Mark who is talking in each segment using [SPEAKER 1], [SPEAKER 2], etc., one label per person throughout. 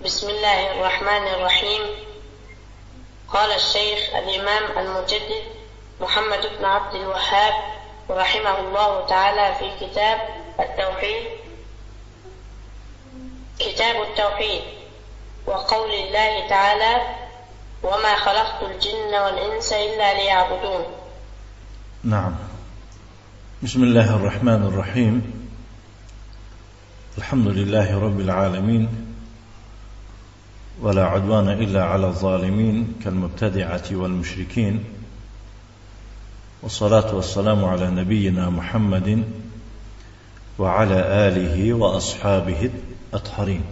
[SPEAKER 1] بسم الله الرحمن الرحيم. قال الشيخ الإمام المجدد محمد بن عبد الوهاب رحمه الله تعالى في كتاب التوحيد: كتاب التوحيد، وقول الله تعالى: وما خلقت الجن والإنس إلا ليعبدون.
[SPEAKER 2] نعم. بسم الله الرحمن الرحيم. الحمد لله رب العالمين، ولا عدوان إلا على الظالمين كالمبتدعة والمشركين، والصلاة والسلام على نبينا محمد وعلى آله وأصحابه الأطهرين.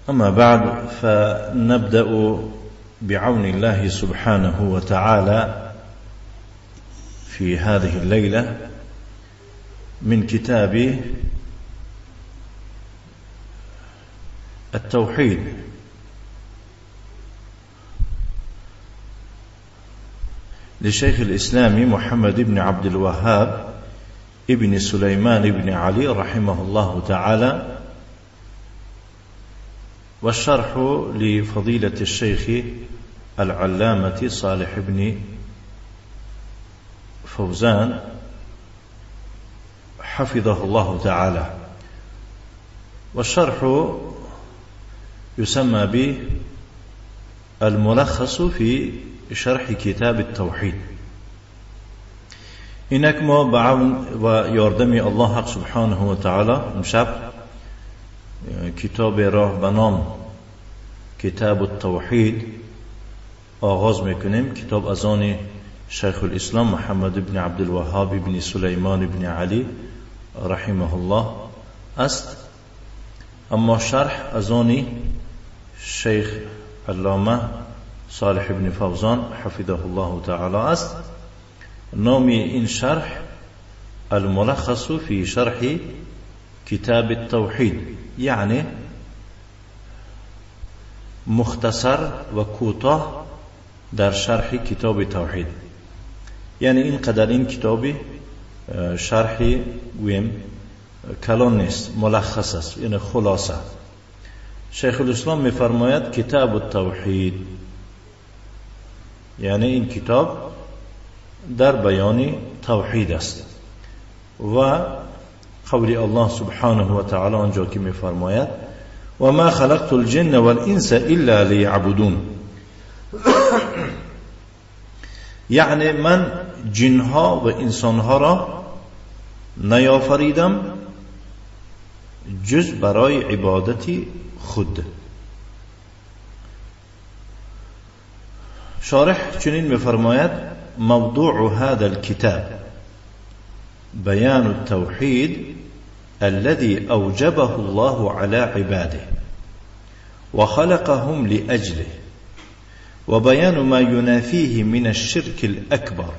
[SPEAKER 2] أما بعد، فنبدأ بعون الله سبحانه وتعالى في هذه الليلة من كتاب التوحيد لشيخ الإسلام محمد بن عبد الوهاب ابن سليمان بن علي رحمه الله تعالى، والشرح لفضيلة الشيخ العلامة صالح بن فوزان حفظه الله تعالى. والشرح يسمى بالملخص في شرح كتاب التوحيد. اینک ما به عون و یاردم الله حق سبحانه و تعالی امشب کتاب راه به نام کتاب التوحید آغاز میکنیم. کتاب از آن شیخ الاسلام محمد بن عبدالوهاب بن سلیمان بن علی رحمه الله است، اما شرح از آن شیخ علامه صالح بن فوزان حفظه الله تعالی است. نام این شرح الملخص في شرح كتاب التوحید، یعنی مختصر و کوتاه در شرح کتاب توحید. یعنی این قدر این کتاب شرح گویم کلان نیست، ملخص است، یعنی خلاصه. شیخ الاسلام میفرماید کتاب التوحید، یعنی این کتاب در بیان توحید است. و قول الله سبحانه و تعالی آنجا که میفرماید و ما خلقت الجن والانس الا لیعبدون، یعنی من جنها و انسانها را نیافریدم جز برای عبادت خود. شارح چنین میفرماید موضوع هذا الكتاب بيان التوحيد الذي أوجبه الله على عباده وخلقهم لأجله، وبيان ما ينافيه من الشرك الأكبر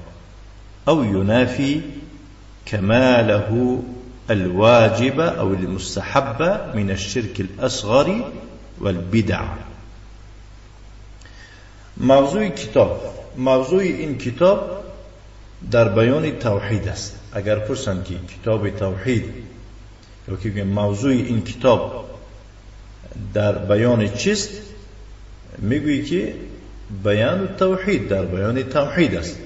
[SPEAKER 2] أو ينافي كماله الواجب أو المستحب من الشرك الأصغر والبدع. موضوع کتاب، موضوع این کتاب در بیان توحید است. اگر پرسند که کتاب توحید یا که موضوع این کتاب در بیان چیست، میگویی که بیان توحید، در بیان توحید است.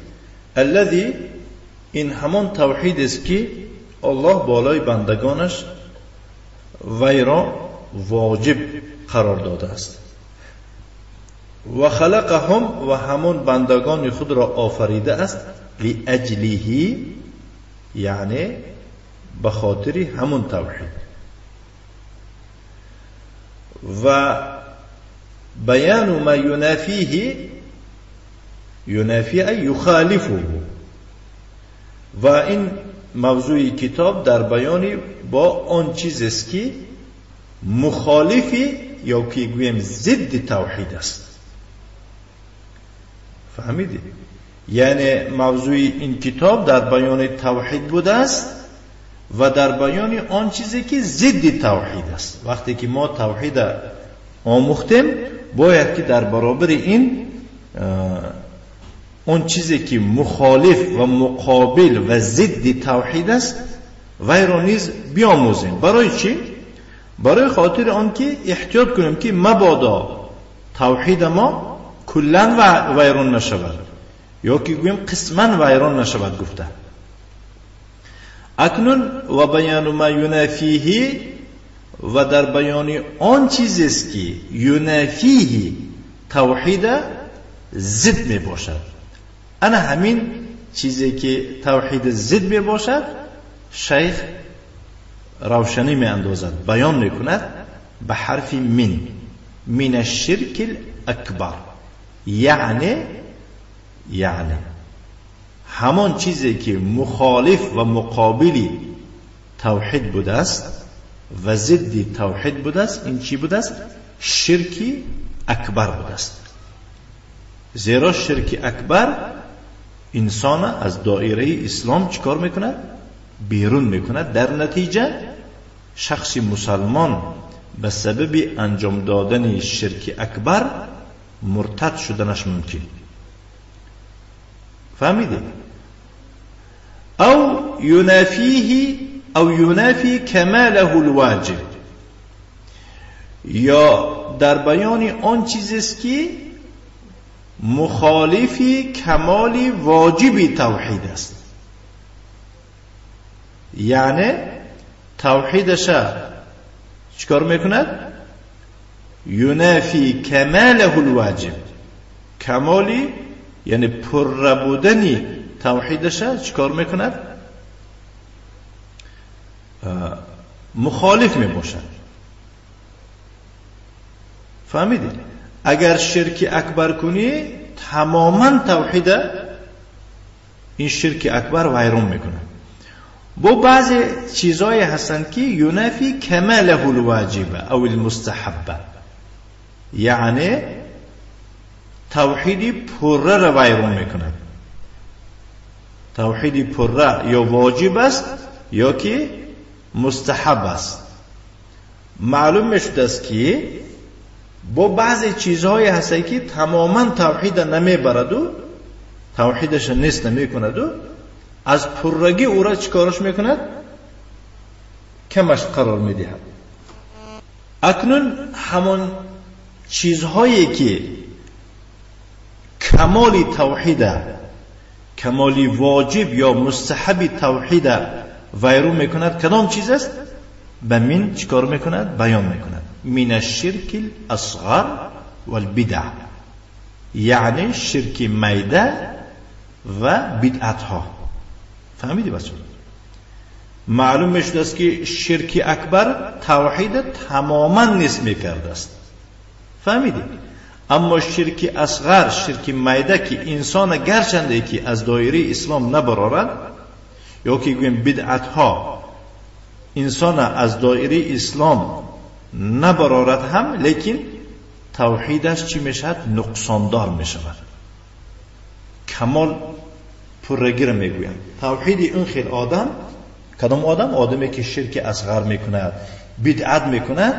[SPEAKER 2] الذی، این همان توحید است که الله بالای بندگانش وی را واجب قرار داده است. و خلقهم، و همون بندگان خود را آفریده است، لأجله، یعنی به خاطر همون توحید. و بیان ما ینافیه، ینافی ای یخالفه، و این موضوع کتاب در بیان با آن چیز است که مخالفی یا که گویم ضد توحید است. فهمیدی؟ یعنی موضوع این کتاب در بیان توحید بوده است و در بیان آن چیزی که ضد توحید است. وقتی که ما توحید آموختیم، باید که در برابر این اون چیزی که مخالف و مقابل و ضد توحید است وی را نیز بیاموزیم. برای چی؟ Барои хотири он ки эҳтиёт кунем ки мабодо тавҳиди мо куллан вайрон нашавад ё ки гӯем қисман вайрон нашавад гуфта. Акнун ва баёну ма юнафиҳи ва дар баёни он чизест ки юнафиҳи тавҳида зид мебошад. Ана ҳамин чизе ки тавҳида зид мебошад, шайх равшанӣ меандозад, баён мекунад ба ҳарфи мин, мин ашширки акбар, яъне ҳамон чизе ки мухолиф ва муқобили тавҳид будааст ва зидди тавҳид будааст, ин чӣ будааст? Ширки акбар будааст. Зеро ширки акбар инсона аз доираи ислом чӣ кор мекунад? Берун мекунад. Дар натиҷа шахси мусалмон ба сабаби анҷом додани ширки акбар муртад шуданаш мумкин. Фаҳмидед? Ав юнафиҳи ав юнафи камалаҳу лвоҷиб, ё дар баёни он чизест ки мухолифи камоли воҷиби тавҳид аст. Яъне тавҳидаша чӣ кор мекунад? Юнафи камалаҳу лвоҷиб, камоли яъне пурра будани тавҳидаша чӣ кор мекунад? Мухолиф мебошад. Фаҳмидед? Агар ширки акбар кунӣ, тамоман тавҳида ин ширки акбар вайрон мекунад. Бо баъзе чизҳое ҳастанд ки юнафи камалаҳу лвоҷиба ав лмустаҳабба, яъне тавҳиди пурраро вайрон мекунад. Тавҳиди пурра ё воҷиб аст ё ки мустаҳаб аст. Маълум мешудааст ки бо баъзе чизҳое ҳастанд ки тамоман тавҳида намебараду тавҳидаша нест намекунаду аз пуррагӣ ӯра чӣ кораш мекунад? Камаш қарор медиҳад. Акнун ҳамон чизҳое ки камоли тавҳида, камоли воҷиб ё мустаҳаби тавҳида вайрон мекунад, кадом чиз аст? Ба мин чӣ кор мекунад? Баён мекунад. Мин ашширки асғар валбидъ, яъне ширки майда ва бидъатҳо. Фаҳмидӣ бача? Маълум мешудааст ки ширки акбар тавҳида тамоман нест мекардааст. Фаҳмидӣ? Аммо ширки асғар, ширки майда ки инсона гарчанде ки аз доираи ислом набарорад, ё ки гӯем бидъатҳо инсона аз доираи ислом набарорад ҳам, лекин тавҳидаш чӣ мешавад? Нуқсондор мешавад. Камол пуррагиро мегӯянд. Тавҳиди ин хел одам, кадом одам? Одаме ки ширки асғар мекунад, бидъат мекунад,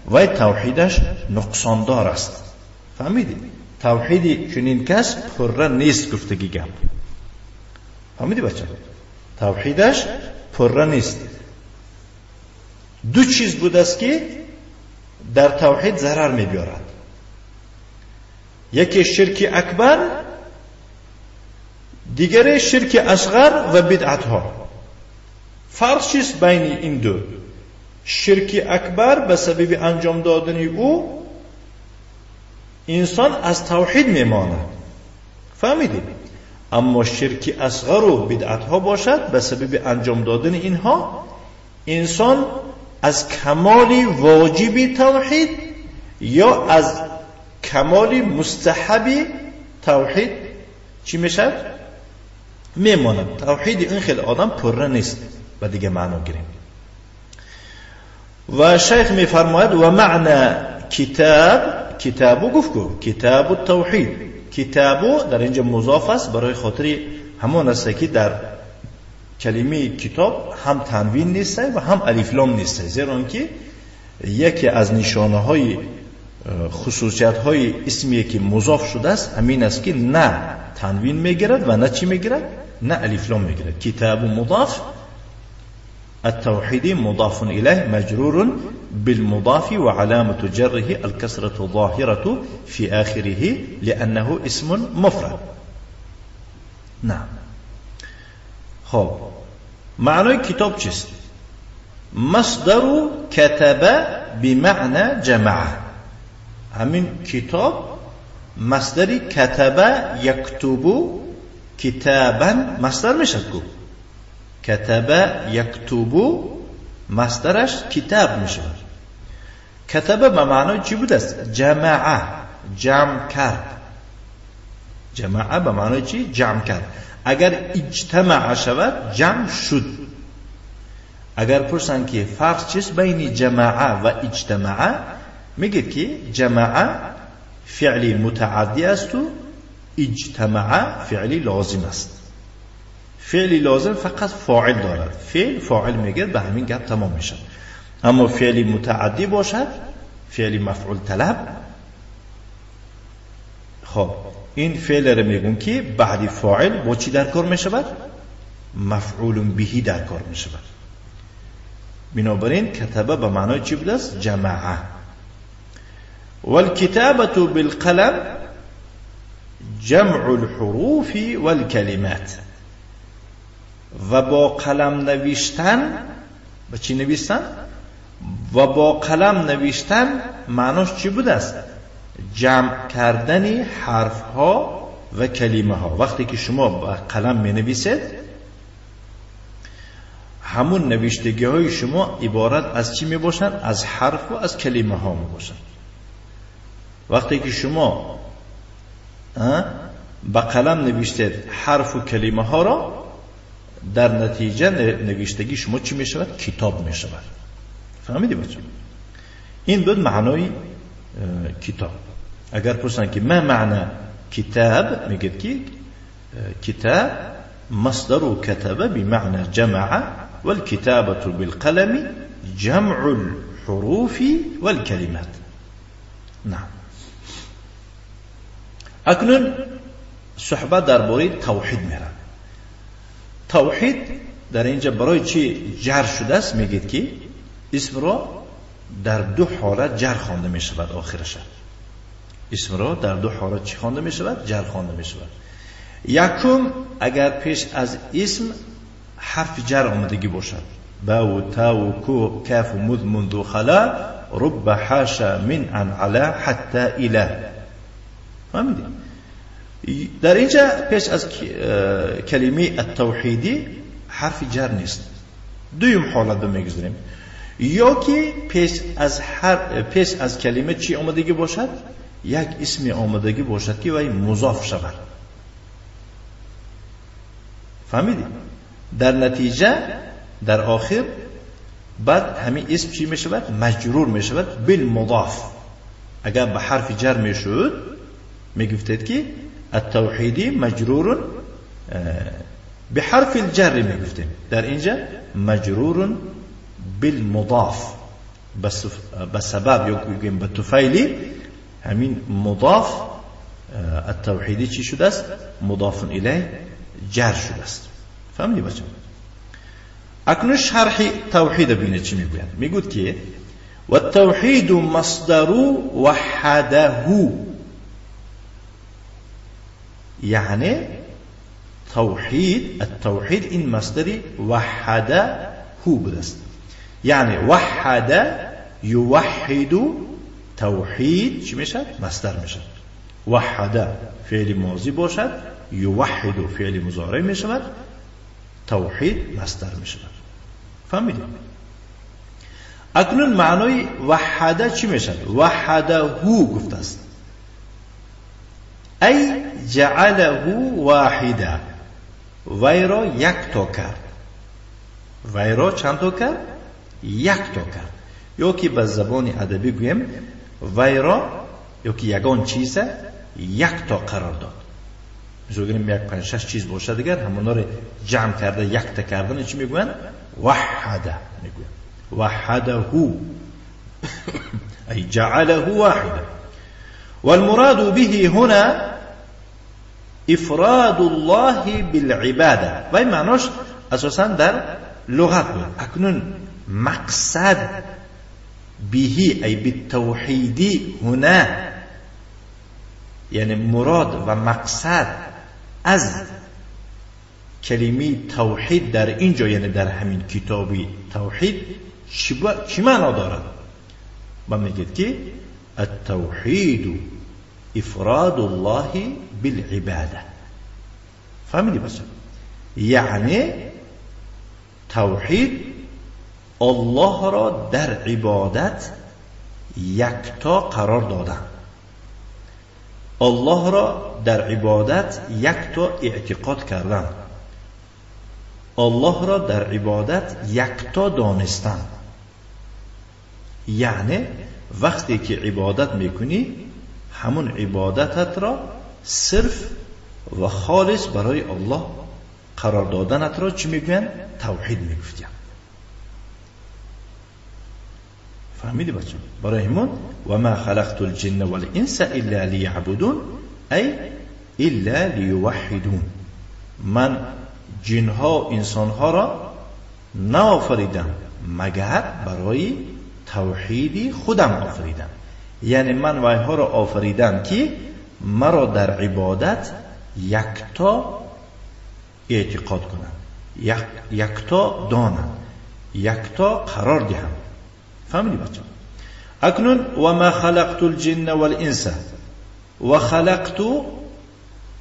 [SPEAKER 2] вай тавҳидаш нуқсондор аст. Фаҳмидӣ? Тавҳиди чунин кас пурра нест гуфтагӣ гап. Фаҳмидӣ бача? Тавҳидаш пурра нест. Ду чиз будааст ки дар тавҳид зарар мебиёрад. Яке ширки акбар, дигаре ширки асғар ва бидъатҳо. Фарқ чист байни ин ду? Ширки акбар ба сабаби анҷом додани ӯ инсон аз тавҳид мемонад. Фаҳмидед? Аммо ширки асғару бидъатҳо бошад, ба сабаби анҷом додани инҳо инсон аз камоли воҷиби тавҳид ё аз камоли мустаҳаби тавҳид чӣ мешавад? Мемонад. Тавҳиди ин хел одам пурра нест. Ба дига маъно гирем. Ва шайх мефармояд: ва маъна китаб, китабу гуфт ку китабу тавҳид. Китабу дар инҷа музоф аст барои хотири ҳамон аст ки дар калимаи китоб ҳам танвин нест ва ҳам алифлом нест, зеро он ки яке аз нишонаҳои хусусиятҳои исмие ки музоф шудааст ҳамин аст ки на танвин мегирад ва на чӣ мегирад? На алифлом мегирад. Китабу музоф التوحيد مضاف إليه مجرور بالمضاف وعلامة جره الكسرة الظاهرة في آخره لأنه اسم مفرد. نعم. خب معنى کتاب چیست؟ مصدر كتب بمعنى جمع. همین کتاب مصدر كتب يكتب كتابا مصدر میشد کو كتب يكتب مصدرش کتاب میشود. کتب به معنای چی بود است؟ جمع، جمع کرد. جمع به معنای چی؟ جمع کرد. اگر اجتماع شود جمع شد. اگر پرسن که فرق چیست بین جماعه و اجتماع، میگه که جماعه فعلی متعدی است و اجتماع فعلی لازم است. فعلی لازم فقط فاعل دارد، فعل فاعل میگه به همین گپ تمام میشه. اما فعلی متعدی باشد، فعلی مفعول طلب، خب این فعل رو میگون که بعد فاعل با چی در کار میشود؟ مفعول بهی در کار میشود. بنابراین کتبه به معنای چی بوده است؟ جماعه. والکتابة بالقلم جمع الحروف والکلمات. و با قلم نوشتن، با چی نوشتن؟ و با قلم نوشتن معناش چی بوده است؟ جمع کردن حرف ها و کلمه ها. وقتی که شما با قلم می نویسید، همون نوشتگی های شما عبارت از چی می باشند؟ از حرف و از کلمه ها می باشند. وقتی که شما با قلم نوشتید حرف و کلمه ها را، در نتیجه نوشتگی شما چی می شود؟ کتاب می شود. فهمیدی بچه؟ این بود معنای کتاب. اگر پرسن که ما معنی کتاب، میگید که کتاب مصدر كتب بمعنى جمع، والكتابة بالقلم جمع الحروف والكلمات. نعم. اکنون صحبت درباره توحید میره. توحید در اینجا برای چی جر شده است؟ میگید که اسم را در دو حالت جر خوانده می شود. آخرش اسم را در دو حالت چی خوانده می شود؟ جر خوانده می شود. یکم اگر پیش از اسم حرف جر آمدگی باشد، با و تا و کو کاف و مذ منذ خلا رب حاشا من ان علا حتی الی. فهمیدی؟ در اینجا پیش از کلمه التوحیدی حرف جر نیست. دویم حالت بمیگذاریم، یا که پیش از کلمه چی آمدگی باشد؟ یک اسم آمدگی باشد که وی مضاف شود. فهمیدی؟ در نتیجه در آخر بعد همین اسم چی می شود؟ مجرور می شود بالمضاف. اگر به حرف جر می شد می گفتید که التوحیدی مجرور به حرف الجر می گفتیم. در اینجا مجرور بالمضاف به سبب یا بگیم به طفیلی همین مضاف التوحیدی چی شده است؟ مضاف الیه جر شده است. فهمیدی بچه؟ اکنون شرح توحید ببینید چی میگوید. میگوید که والتوحید مصدر وحده، یعنی توحید، التوحید این مصدر وحده بوده است. یعنی وحده یوحد توحید چی میشد؟ مصدر میشد. وحده فعل ماضی باشد، یوحد فعل مضارع میشود، توحید مصدر میشود. فهمیدید؟ اکنون معنای وحده چی میشد؟ وحده گفته است، ای جعله واحده، وی را یک تا کرد. وی را چند تا کرد؟ یک تا کرد. یا که به زبان ادبی گویم وی را یا که یگان چیز یک تا قرار داد. مثلا گویم یک پنج شش چیز باشه دیگر همونا رو جمع کرده یک تا کردن چی میگوین؟ وحده میگوین. وحده ای جعله واحده. والمراد به هنا افراد الله بالعباده. و این معناش اساسا در لغت بود. اکنون مقصد به ای بالتوحیدی هنا، یعنی مراد و مقصد از کلمه توحید در اینجا، یعنی در همین کتابی توحید چی معنا دارد؟ و میگید که التوحید افراد الله بالعباده. فهمیدی بچه؟ یعنی توحید الله را در عبادت یکتا قرار دادن، الله را در عبادت یکتا اعتقاد کردن، الله را در عبادت یکتا دانستن. یعنی وقتی که عبادت میکنی همون عبادتت را صرف و خالص برای الله قرار دادنت را چی میگوین؟ توحید میگفتیم. فهمیدی بچه؟ برای همون و ما خلقت الجن والانس الا لیعبدون ای الا لیوحدون، من جنها و انسانها را نآفریدم مگر برای توحیدی خودم آفریدم. یعنی من وایها را آفریدم که مرا در عبادت یکتا اعتقاد کنند، یکتا دانند، یکتا قرار دهند. فهمیدی بچه؟ اکنون و ما خلقت الجن والانس، و خلقت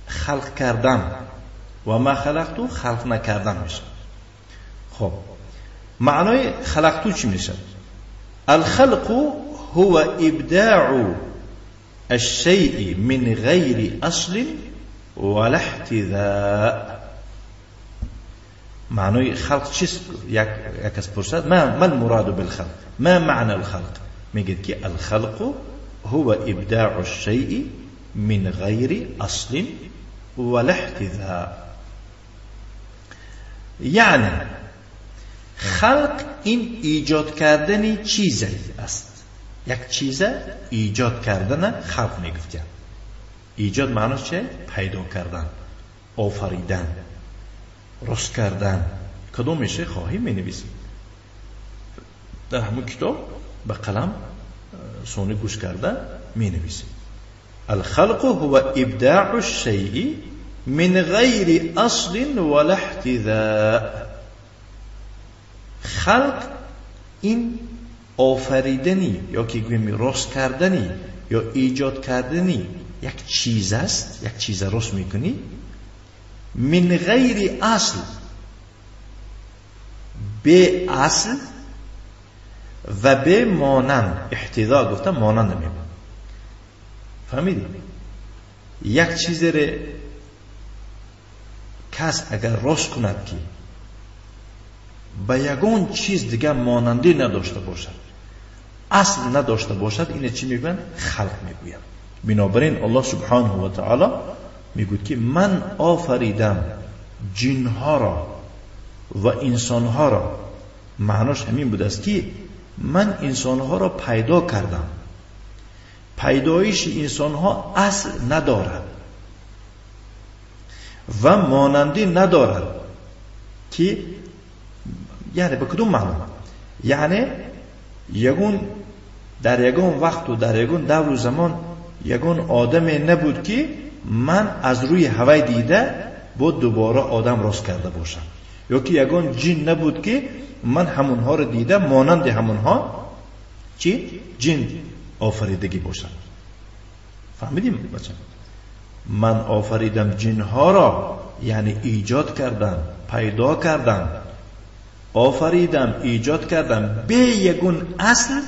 [SPEAKER 2] خلق کردم، و ما خلقت خلق نکردم میشه. خب معنای خلقتو چی میشه؟ الخلق هو ابداع الشيء من غیر اصل ولا احتذاء. معنای خلق چیست؟ یک از پرسد ما المراد بالخلق، ما معنى الخلق؟ میگه که الخلق هو ابداع الشيء من غیر اصل ولا احتذاء. یعنی خلق این ایجاد کردن چیزی است. یک چیز ایجاد کردن خلق میگفتن. ایجاد معناش چه؟ پیدا کردن، آفریدن، رست کردن. کدوم میشه خواهی مینویسیم در همون کتاب به قلم سونی گوش کرده مینویسیم. الخلق هو ابداع الشیء من غیر اصل ولا احتذاء. خلق این آفریدنی یا که گوییم راست کردنی یا ایجاد کردنی یک چیز است، یک چیز راست میکنی من غیر اصل، به اصل و به مانند. احتذا گفتم مانند میگم. فهمیدی؟ یک چیز را کس اگر راست کند که به یگان چیز دیگه مانندی نداشته باشد، اصل نداشته باشد، اینه چی میگن؟ خلق میگوین. بنابراین الله سبحانه و تعالی میگوید که من آفریدم جنها را و انسانها را. معناش همین بود است که من انسانها را پیدا کردم. پیدایش انسانها اصل ندارد و مانندی ندارد که یعنی به کدوم معنا؟ یعنی یگون در یگون وقت و در یگون دور و زمان یگون آدم نبود که من از روی هوای دیده بود دوباره آدم راست کرده باشم، یا که یگون جن نبود که من همونها رو دیده مانند همونها چی؟ جن آفریدگی باشم. فهمیدیم بچه؟ من آفریدم جنها را، یعنی ایجاد کردم، پیدا کردم، آفریدم، ایجاد کردم به یگون اصل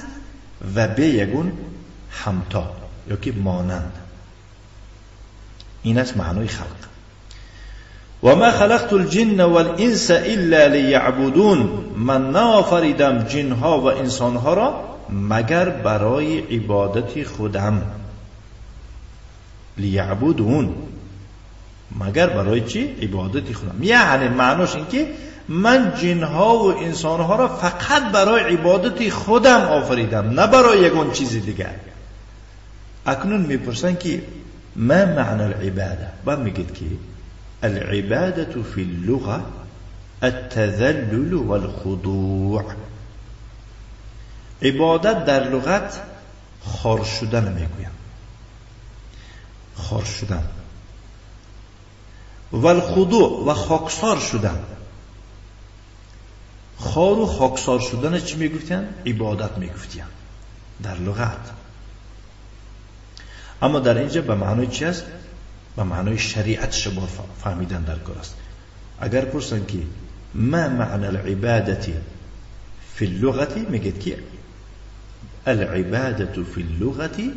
[SPEAKER 2] و به یگون همتا یا که مانند. این است معنای خلق. و ما خلقت الجن والانس الا لیعبدون. من نآفریدم جنها و انسانها را مگر برای عبادت خودم. لیعبدون، مگر برای چی؟ عبادت خودم. یعنی معناش این که من جنها و انسانها را فقط برای عبادت خودم آفریدم، نه برای یگان چیز دیگر. اکنون میپرسن که ما معنی العباده؟ بعد میگید که العبادة في اللغة التذلل والخضوع. عبادت در لغت خار شدن میگویند، خار شدن، والخضوع و خاکسار شدن. خار و خاکسار شدن چی میگفتن؟ عبادت میگفتن در لغت. اما در اینجا به معنای چی است؟ به معنای شریعت شما فهمیدن در کار است. اگر پرسن که ما معنی العبادت فی اللغة، میگید که العبادة فی اللغة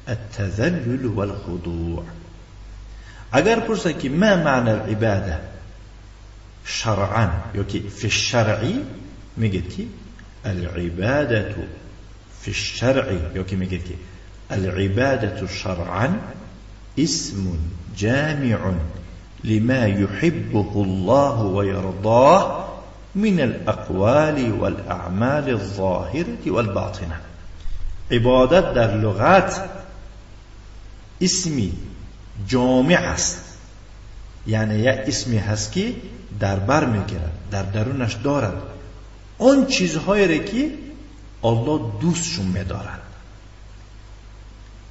[SPEAKER 2] التذلل والخضوع. اگر پرسن که ما معنی العبادة شرعا یا که فی الشرعی، میگید که العبادة فی الشرع یا که میگید که العبادة شرعا اسم جامع لما يحبه الله ويرضاه من الأقوال والأعمال الظاهرة والباطنة. عبادت در لغت اسمی جامع است، یعنی یک اسمی هست که در بر میگیرد، در درونش دارد آن چیزهایی را که الله دوستشون میدارد،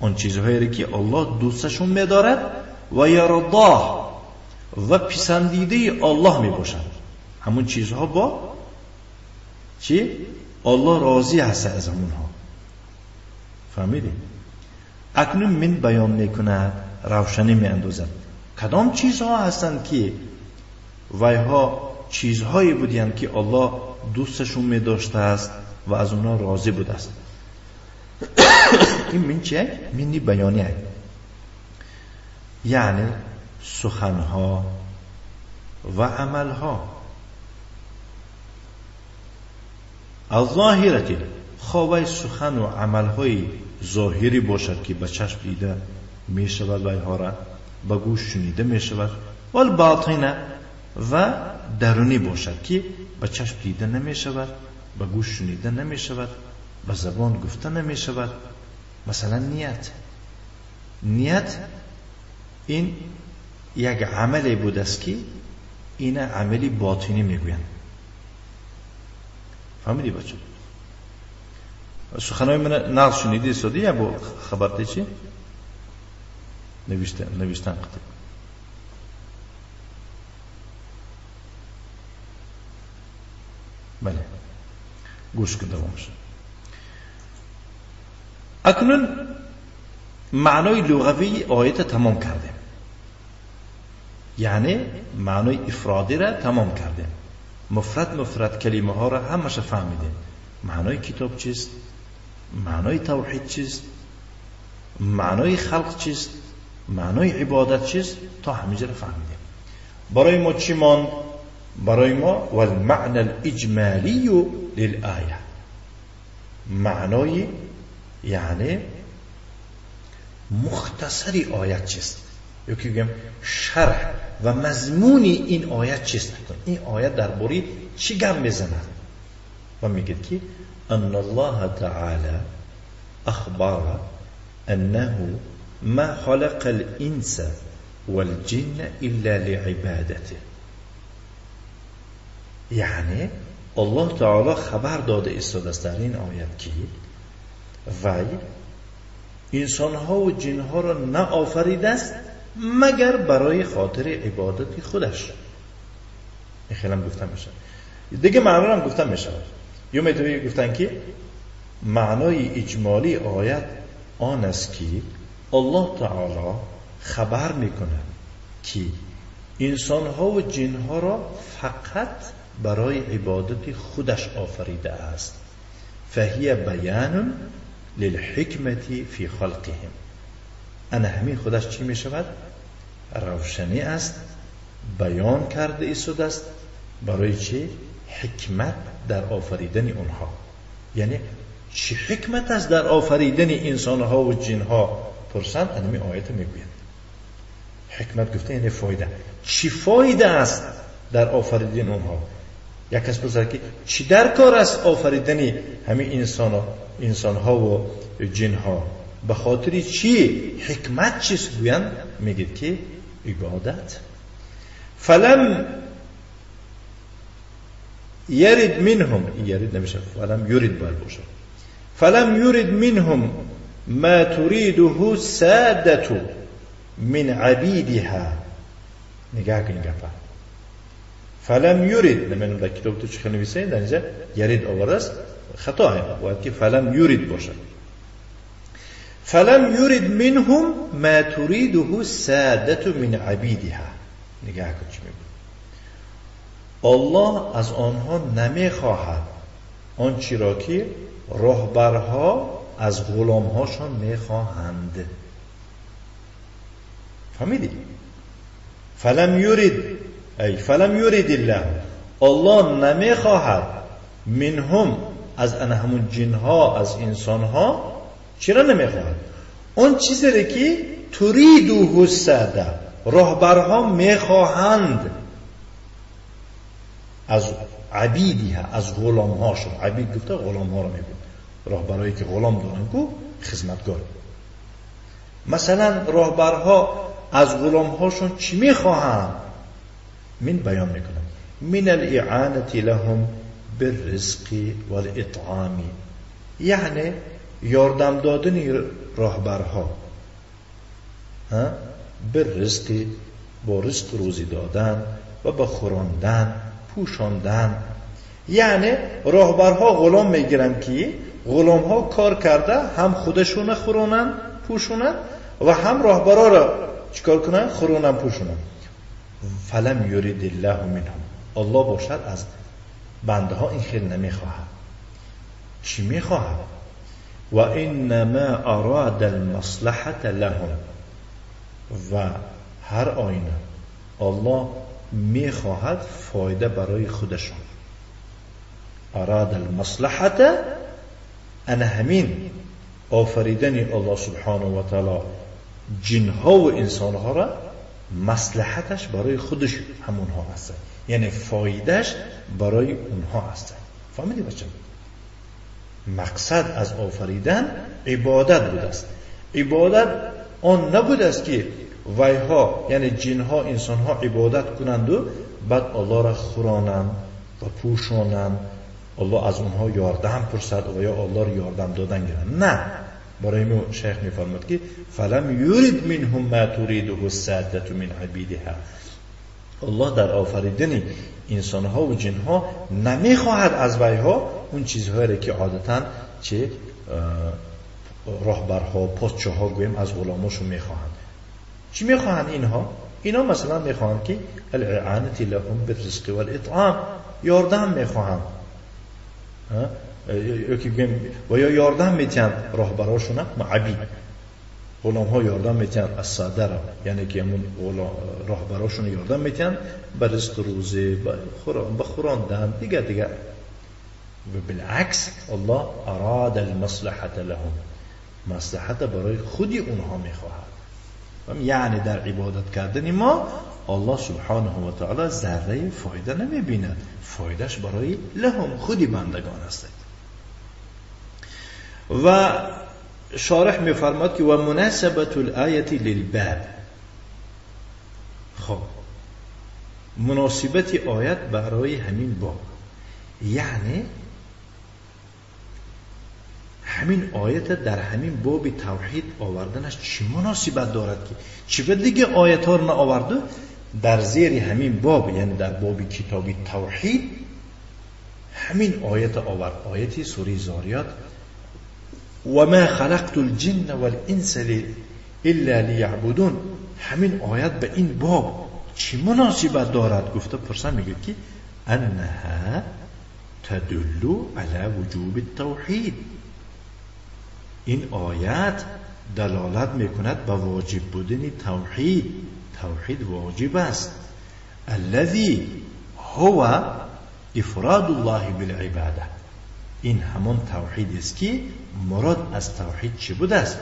[SPEAKER 2] آن چیزهایی را که الله دوستشون میدارد و یرضاه و پسندیده الله میباشد. همون چیزها با چی؟ الله راضی هست از همونها. فهمیدی؟ اکنون من بیان میکند، روشنی میاندازد کدام چیزها هستند که ویها چیزهایی بودند که الله دوستشون میداشته است و از اونها راضی بوده است. این من چیه؟ منی بیانیه، یعنی سخنها و عملها. الظاهرة خواه سخن و عملهای ظاهری باشد که به چشم دیده می شود و اینها را به گوش شنیده می شود، و الباطنه و درونی باشد که به چشم دیده نمی شود، به گوش شنیده نمی شود، به زبان گفته نمی شود. مثلا نیت، نیت این یک عملی بود است که این عملی باطنی میگویند. فهمیدی بچه؟ سخنهای من نقل شنیدی سادی یا با خبرته چی؟ نوشتن قطع. بله گوش کن دوام شد. اکنون معنای لغوی آیت تمام کردیم، یعنی معنای افرادی را تمام کردیم، مفرد مفرد کلمه ها را همش فهمیدیم. معنای کتاب چیست، معنای توحید چیست، معنای خلق چیست، معنای عبادت چیست، تا همینجا را فهمیدیم. برای ما چی ماند؟ برای ما والمعنى الاجمالی للآیه، معنای یعنی مختصری آیت چیست، یا که بگم شرح و مضمون این آیت چیست، این آیت درباره چی گم میزند. و میگه که ان الله تعالی اخبر انه ما خلق الانس والجن الا لعبادته، یعنی الله تعالی خبر داده ایستاده است در این آیت که وی انسانها و جنها را نه آفریده است مگر برای خاطر عبادت خودش. این خیلی هم گفته میشه، دیگه معنا هم گفته میشه. یا میتونی گفتن که معنای اجمالی آیت آن است که الله تعالی خبر میکنه که انسانها و جنها را فقط برای عبادت خودش آفریده است. فهی بیان للحکمت فی خلقهم. انا همین خودش چی می شود؟ روشنی است، بیان کرده ایستاده است برای چی؟ حکمت در آفریدن اونها. یعنی چی حکمت است در آفریدن انسانها و جنها؟ پرسند انمی آیت میگوید حکمت گفته یعنی فایده. چی فایده است در آفریدن اونها؟ یک کس پرسد که چی در کار است آفریدن همین انسانها و جنها؟ به خاطر چی؟ حکمت چیست؟ گویند میگید که عبادت. فلم يرد منهم، يرد نمیشه، فلم يرد باید باشه، فلم يرد منهم ما تريده السادة من عبيدها. نگاه کن گپا، فلم يرد، نمیدونم در کتاب تو چه نویسه، در اینجا يرد آورده است، خطا ہے، باید که فلم يرد باشه. فلم يرد منهم ما تريده السادة من عبيدها. نگاه کن چی میگه، الله از آنها نمیخواهد آنچه را که راهبرها از غلامهاشان میخواهند. فهمیدی؟ فلم یرید، ای فلم یرید الله، الله نمیخواهد منهم، از همون جنها، از انسانها. چرا نمیخواهد؟ اون چیزی را که تریده الساده، راهبرها میخواهند از عبیدیها، از غلامهاشون. عبید گفته غلامها رو میگه، راهبرایی که غلام دارن کو خدمتگار. مثلا راهبرها از غلامهاشون چی میخواهند؟ من بیان میکنم، من الاعانة لهم بالرزق والاطعام، یعنی یاردم دادن راهبرها بالرزق، با رزق روزی دادن و با خوراندن، پوشاندن. یعنی راهبرها غلام میگیرن که غلامها کار کرده هم خودشون خورونن پوشونن و هم راهبرها را چیکار کنن؟ خورونن پوشونن. فلم یرید الله منهم، الله باشد از بنده ها این خیلی نمیخواهد. چی میخواهد؟ و انما اراد المصلحة لهم، و هر آینه الله میخواهد فایده برای خودشان. اراد المصلحة، انا همین آفریدن الله سبحانه و تعالی جنها و انسانها را مصلحتش برای خودش همونها هست، یعنی فایدهش برای اونها هست. فهمیدی بچه؟ مقصد از آفریدن عبادت بوده است. عبادت آن نبوده است که ویها یعنی جنها انسانها عبادت کنند و بعد الله را خورانند و پوشانند، الله از اونها یاردم پرسد و یا الله را یاردم دادن گیرند. نه، برای ما شیخ میفرماد که فلم یرید منهم ما تریده السادة من عبیدها، الله در آفریدن انسانها و جنها نمیخواهد از ویها اون چیزهایی را که عادتا چه راهبرها پادشاه‌ها گویم از غلاماشون میخواهند. چی میخواهند اینها؟ اینا مثلا میخواهند که الاعانة لهم بالرزق والاطعام، یاردم میخواهند و یا یاردم میتین راهبراشون، عبید غلام ها یاردم میتین از ساده را، یعنی که همون راهبراشون یاردم میتین به رزق روزی، به خوراندن دیگه دیگه. و بالعکس الله اراد المصلحة لهم، مصلحت برای خودی اونها میخواهد. یعنی در عبادت کردن ما الله سبحانه و تعالی ذره فایده نمیبیند، فایدهش برای لهم خودی بندگان است. و شارح میفرماد که و مناسبت الآیة للباب، خب مناسبت آیت برای همین باب، یعنی همین آیت در همین باب توحید آوردنش چی مناسبت دارد که چی به دیگه آیت ها رو نآورده در زیر همین باب، یعنی در باب کتاب توحید همین آیت آورد، آیت سوره زاریات، و ما خلقت الجن والانس الا لیعبدون. همین آیت به این باب چی مناسبت دارد؟ گفته پرسن میگه که انها تدل علی وجوب التوحید، این آیت دلالت میکند به واجب بودن توحید. توحید واجب است، الذی هو افراد الله بالعباده، این همان توحید است که مراد از توحید چی بوده است؟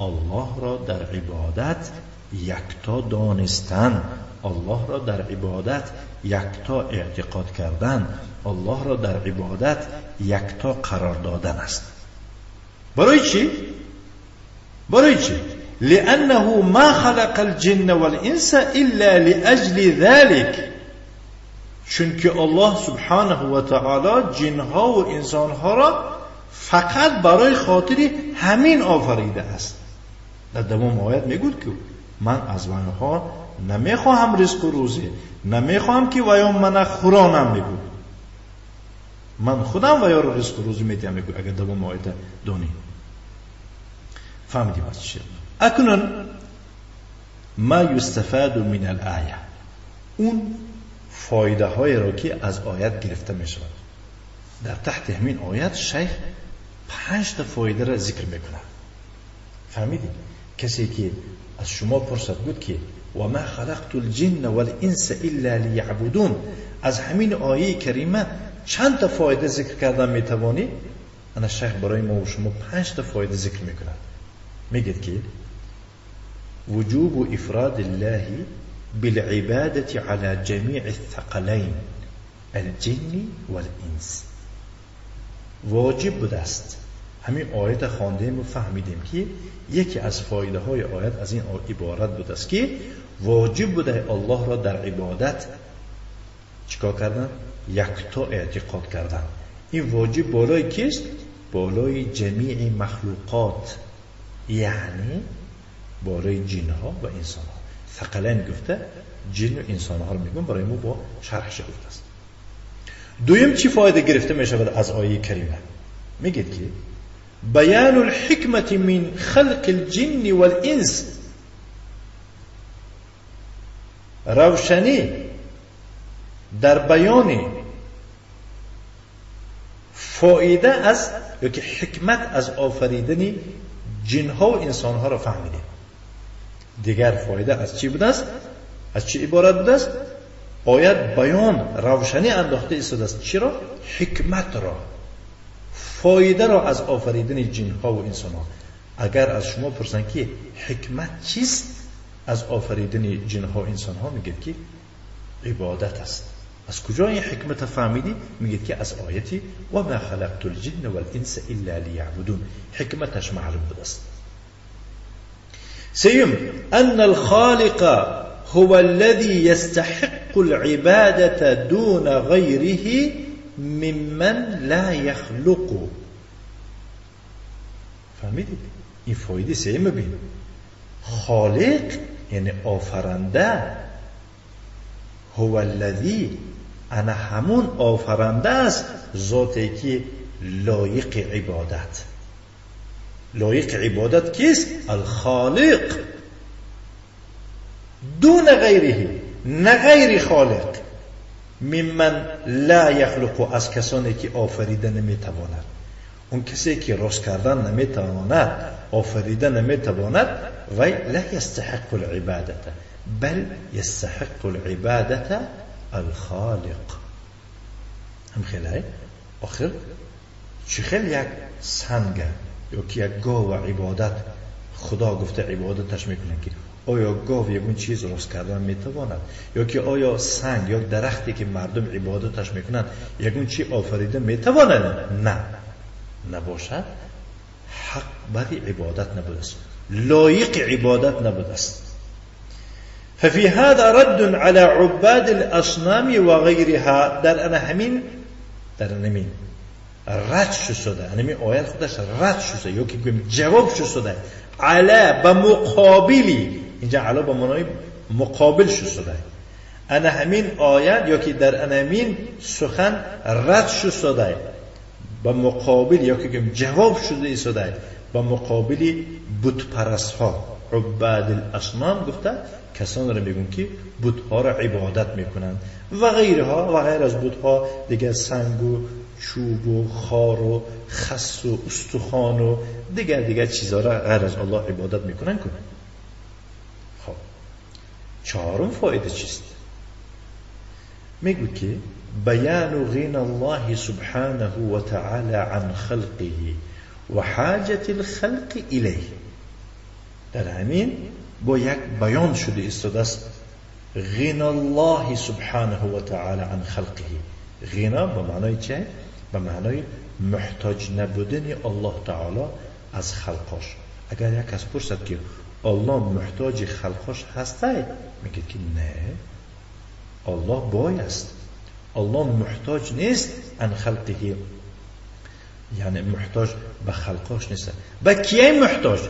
[SPEAKER 2] الله را در عبادت یکتا دانستن، الله را در عبادت یکتا اعتقاد کردن، الله را در عبادت یکتا قرار دادن است. برای چی؟ برای چی؟ لأنه ما خلق الجن والإنس إلا لأجل ذلك. چون که الله سبحانه و تعالی جنها و انسانها را فقط برای خاطر همین آفریده است. در دوام آیت میگوید که من از وانها نمیخواهم رزق و روزی، نمیخواهم که ویا من خورانم، میگوید من خودم ویا رو رزق و روزی میدیم، میگوید. اگر دوام آیت دونی فهمیدیم از چیه. اکنون ما یستفاد من الآیه، اون فایده های را که از آیت گرفته می شود. در تحت همین آیت شیخ 5 تا فایده را ذکر میکند. فهمیدید؟ کسی که از شما پرسد بود که و ما خلقت الجن والانس الا لیعبدون، از همین آیه کریمه چند تا فایده ذکر کردن میتوانی؟ انا شیخ برای ما و شما 5 تا فایده ذکر میکند. میگه که وجوب افراد الله بالعبادة على جميع الثقلين الجن والانس. واجب بوده است. همین آیت خواندیم و فهمیدیم که یکی از فایده های آیت از این عبارت بوده است که واجب بوده الله را در عبادت چیکار کردن؟ یکتا اعتقاد کردن. این واجب بالای کیست؟ بالای جمیع مخلوقات، یعنی بالای جنها و انسانها. ثقلین گفته جن و انسانها رو میگم، برای ما با شرحش گفته است. دویم چی فایده گرفته می شود از آیه کریمه؟ میگه که بیان الحکمت من خلق الجن والانس، روشنی در بیان فایده از یا که حکمت از آفریدن جنها و انسانها را فهمیدیم. دیگر فایده از چی بوده است؟ از چی عبارت بوده است؟ آیت بیان روشنی انداخته ایستاده است. چرا؟ حکمت را، فایده را از آفریدن جنها و انسانها. اگر از شما پرسند که حکمت چیست از آفریدن جنها و انسانها، میگید که عبادت است. از کجا این حکمت فهمیدی؟ میگید که از آیتی و ما خلقت الجن والانس الا لیعبدون، حکمتش معلوم بوده است. سيم أن الخالق هو الذي يستحق العبادة دون غيره ممن لا يخلق. فهمیدید؟ این فایده سیم بین خالق یعنی آفرنده، هو الذي انا همون آفرنده است، ذاتی که لایق عبادت. لایق عبادت کیست؟ الخالق دون غیره، نه غیر خالق، ممن لا یخلق، از کسانی که آفریده نمیتواند. اون کسی که راست کردن نمیتواند، آفریده نمیتواند، وی لا یستحق العبادة بل یستحق العبادة الخالق. هم خیلی آخر چه خیلی یک سنگه یا که یک گاو عبادت خدا گفته عبادتش میکنه که آیا گاو یکون چیز راست کردن میتواند، یا که آیا سنگ یا درختی که مردم عبادتش میکنند یکون چی آفریده میتواند؟ نه، نباشد. حق برای عبادت نبوده است، لایق عبادت نبوده است. ففي هذا رد على عباد الأصنام وغيرها. در انا همین، در همین رد شده، همین آیت خودش رد شده یا که بگیم جواب شده، علی به مقابلی، اینجا علی به معنای مقابل شده، انا همین آیت یا که در انا همین سخن رد شده به مقابل یا که بگیم جواب شده ایستاده به مقابل بت پرست ها. عباد الاصنام گفته کسان را میگن که بت‌ها را عبادت میکنند و غیرها و غیر از بت‌ها دیگه سنگ و چوب و خار و خس و استخوان و دیگر چیزها را غیر از الله عبادت میکنن کنن. خب چهارم فایده چیست؟ میگو که بیان غنى الله سبحانه وتعالى عن خلقه و حاجة الخلق الیه. در همین با یک بیان شده ایستاده است غنى الله سبحانه و تعالی عن خلقه. غنا به معنای چه؟ به معنای محتاج نبودن الله تعالی از خلقاش. اگر یک کس پرسد که الله محتاج خلقاش هسته، میگه که نه، الله بای است، الله محتاج نیست عن خلقه، یعنی محتاج به خلقاش نیست. به کیه محتاج؟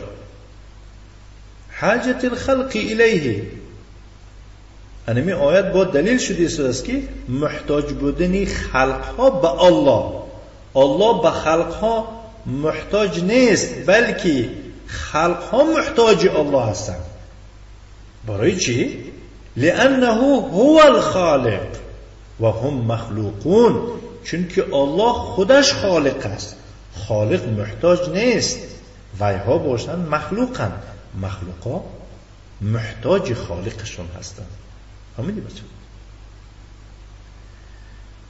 [SPEAKER 2] حاجت الخلق الیه. انمی آیت با دلیل شده است که محتاج بودن خلقها به الله. الله به خلقها محتاج نیست، بلکه خلقها محتاج الله هستند. برای چی؟ لأنه هو الخالق و هم مخلوقون. چونکه الله خودش خالق است، خالق محتاج نیست، ویها باشند مخلوقند، مخلوقا محتاج خالقشون هستند. فهمیدی بچه؟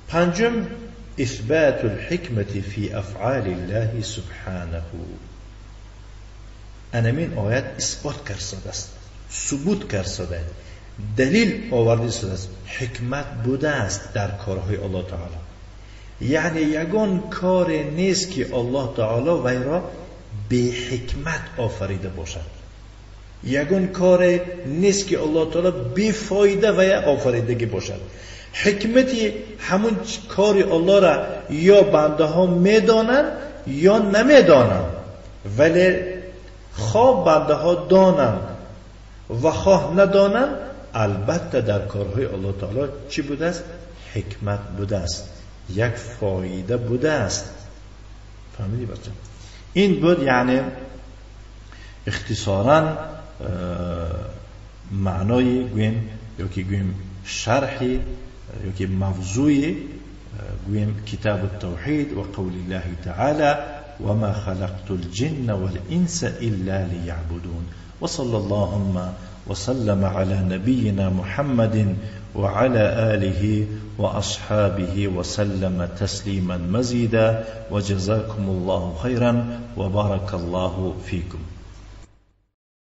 [SPEAKER 2] پنجم، اثبات الحکمة فی افعال الله سبحانه. انمین آیت اثبات کرده است، ثبوت کرده، دلیل آورده است، حکمت بوده است در کارهای الله تعالی. یعنی یگان کار نیست که الله تعالی وی را به حکمت آفریده باشد، یگان کار نیست که الله تعالی بی فایده وی آفریدگی باشد. حکمتی همون کار الله را یا بنده ها میدانند یا نمیدانند، ولی خواه بنده ها دانند و خواه ندانند، البته در کارهای الله تعالی چی بوده است؟ حکمت بوده است، یک فایده بوده است. فهمیدی بچه؟ این بود یعنی اختصارا معنای گویم یا که گویم شرح یا که موضوع گویم کتاب التوحید و قول الله تعالی وما خلقت الجن والإنس إلا ليعبدون. وصلى اللهم وسلم على نبينا محمد وعلى آله وأصحابه وسلم تسليما مزيدا وجزاكم الله خيرا وبارك الله فيكم.